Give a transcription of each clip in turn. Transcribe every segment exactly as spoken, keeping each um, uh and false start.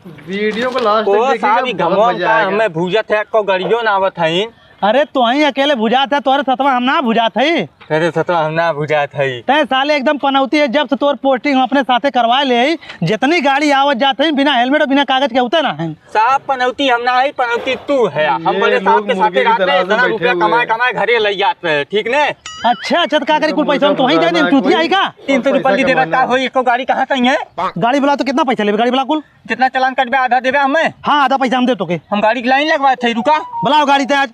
वीडियो को लास्ट तक ओ देखिएगा, साहब, ई बहुत घमवा मजा का आएगा। हमें भूजत है, एको गड़ियो ना आवत है। अरे, तोहीं अकेले भुजात है, तोहरे सतवा हम ना भुजात हई। अरे सतवा हम ना भुजात हई। तैं साले एकदम पनौती है, जब से तोर पोस्टिंग हम अपने साथे करवाए ले हई, जितनी गाड़ी आवत जात है, बिना हेलमेट और बिना कागज के उतर ना है। साहब, पनौती हम ना हई, पनौती तू है। हम ये बड़े साहब लोग के साथे मुर्गे की रात में तरह से इतना बैठे रुपया हुए कमाए, हैं। कमाए घरे ले जात रहे, ठीक ने? अच्छा, अच्छा, तो का करी, कुल पैसा हम तोहीं दे देम, चूतिया है का? तीन सौ रुपया पैसा दे देबा, कमाना का है। होई, एको गाड़ी कहाँ कहीं है? गाड़ी बुलाओ तो कितना पैसा लेबे, गाड़ी बुला कुल। कितना चालान कटबे, आधा देबे हमें? हाँ, आधा पैसा हम दे तोके। हम गाड़ी की लाइन लगवाए थे, रुका। बुलाओ गाड़ी ते आज।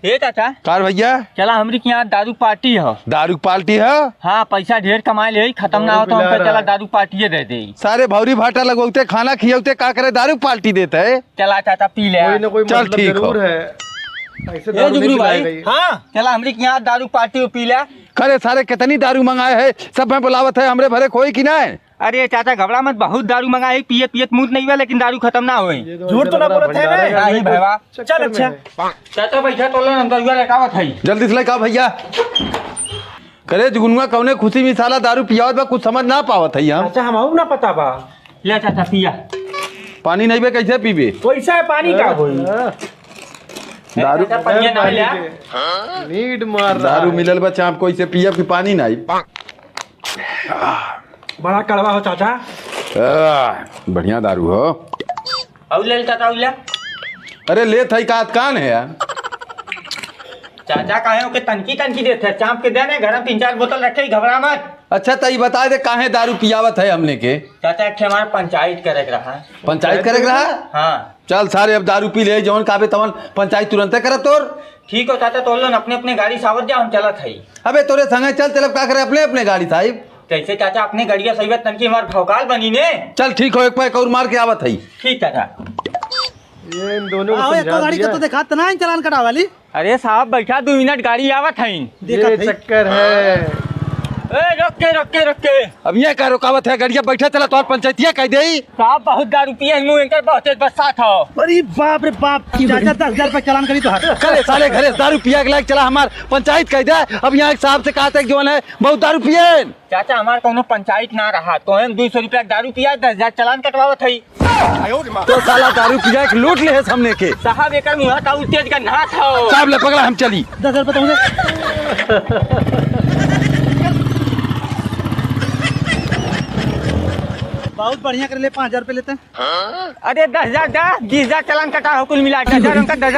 ए चाचा। कार भैया? चला, हमरी के यहाँ दारू पार्टी ह। दारू पार्टी ह? हाँ, पैसा ढेर कमाए ले, खत्म ना हो तो हमके चला दारू पार्टिये दे दे। सारे भौरी भाटा लगौते, खाना खियौते, का करे, दारू पार्टी देते है। चला चाचा, पी ले। कोई ना कोई चल, मतलब ठीक हो। जरूर है। ऐसे ए दारू नहीं जुगनू पिलाए भाई। गई। हाँ। चला, हमरी के यहाँ दारू पार्टी हो, पी ले। करे सारे, कितनी दारू मंगाए है, सब में बुलावत है, हमरे भरे कोई की ना है। अरे चाचा, घबरा मत, बहुत दारू मंगाए, पिए पिए त मूत नहीं हुआ, लेकिन दारू खत्म ना होए। ये तो झूठ तो ना बोलत है ना? नहीं भैया। चल, अच्छा। चाचा, बैठा तो लो, हम दरुआ लेके आवत हई। जल्दी से लेके आओ भैया। करे जुगनुआ, कौने खुशी में साला दारू पियावत बा, कुछ समझ ना पावत हई हम। अच्छा, हमहू ना पता बा। ले चाचा, पिया। पानी नहीं बे, कैसे पीबे? वैसा है, पानी का होई? दारू चाचा, पनिया ना ले आ। नीड मार रहा दारू है। मिलल बा चाप को, इसे पियब कि पानी नहीं? बड़ा कड़वा हो चाचा। आ, बढ़िया दारू हो। अउ ले ले चाचा, अउ ले। अरे लेत हई का, कान है यार? चाचा काहे ओके तनकी तनकी देत है, चाप के दे ने, घर में तीन चार बोतल रखे, घबरा मत। अच्छा, त ई बता दे, काहे दारू पियावत है हमने के? चाचा, एक ठे हमार पंचायत करे के रहा। पंचायत करे के रहा? हाँ। चल सारे, अब दारू पी ले, जवन कहबे तवन पंचायत तुरंते करब तोर। ठीक हो चाचा, तो लोग अपने अपने गाड़ी से आवत जाओ, हम चलत हई। अबे तोरे संगे चल, चलब का करे अपने अपने गाड़ी से आइब। कैसे चाचा, अपने गड़िया से अइबे तनकी हमार भौकाल बनी ने। चल ठीक हो, एक पैक और मार के आवत हई। ठीक चाचा। ये इन दोनों को आओ, समझा एको गाड़ी के दिया। तो देखात ना है चालान कटावे वाली। अरे साहब, बैठा, दो मिनट, गाड़ी आवत है। देखत ये है। चक्कर है। ए, रोक के, रोक के, रोक के। अब ये का रुकावत है, गड़िया बैठा चला, तोहर पंचायतिया कह देई। साहब, बहुत दारू पिए हैं, मुंह इनकर बहुत तेज बरसात हो। अरे बाप रे बाप, चाचा दस हजार रुपया चालान करी तो हट। चले साले घरे, दारू पिया के लायक चला, हमार पंचायत कह दे। अब यहाँ एक साहब से कहते हैं कि जो है बहुत दारू पिए। चाचा, हमार कौनो पंचायत ना रहा, तो हम दो सौ रुपया दारू पिया, दस हजार चालान कटवावत हई। तो साला दारू पिया के लूट ले है सामने के। साहब, एकर मुंह का तेज का ना था। साहब ले पकड़ा, हम चली। दस हजार रुपया तो मुझे। बहुत बढ़िया कर ले, पाँच हजार रुपया लेते हैं। अरे दस हजार दा, बीस हजार चालान कटा हो कुल मिला के, दस हजार उनका, दस हजार